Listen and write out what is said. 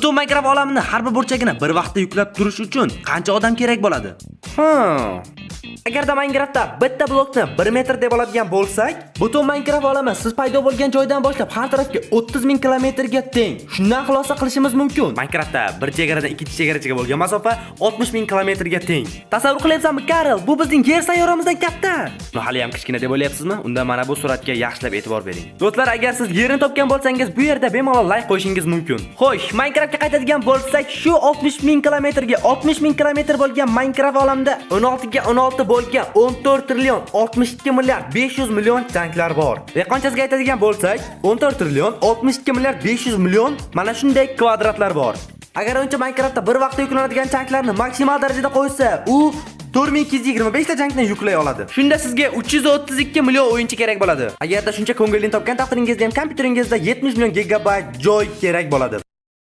Butun Minecraft olamini har bir burchagini bir vaqtda yuklab turish uchun qancha odam kerak bo'ladi? Agarda Minecraftda bitta blokni 1 metr deb oladigan bo'lsak, butun Minecraft olami siz paydo bo'lgan joydan boshlab har tarafga 30 ming kilometrga teng. Shundan xulosa qilishimiz mumkin. Minecraftda bir chegaradan ikkinchi chegaragacha bo'lgan masofa 60 ming kilometrga teng. Tasavvur qilyapsanmi, Karl? Bu bizning Yer sayyoramizdan katta. Buni hali ham kichkina deb o'ylayapsizmi? Unda mana bu suratga yaxshilab e'tibor bering. Do'stlar, agar siz Yerni topgan bo'lsangiz, bu yerda bemalol like qo'yishingiz mumkin. Xo'sh, Minecraftga qaytadigan bo'lsak, shu 60 ming kilometrga 60 ming kilometr bo'lgan Minecraft olamida 16 ga 16 bo'lgan 14 trillion 62 milliard 500 million chunklar bor. Dehqonchasiga aytadigan bo'lsak, 14 trillion 62 milliard 500 million mana shunday kvadratlar bor. Agar o'yinchi Minecraftda bir vaqtda yuklanadigan chunklarni maksimal darajada qo'ysa, u 4225 ta chunkni yuklay oladi. Shunda sizga 332 million o'yinchi kerak bo'ladi. Agarda shuncha ko'ngilni topgan taqdiringizda ham kompyuteringizda 70 million gigabayt joy kerak bo'ladi.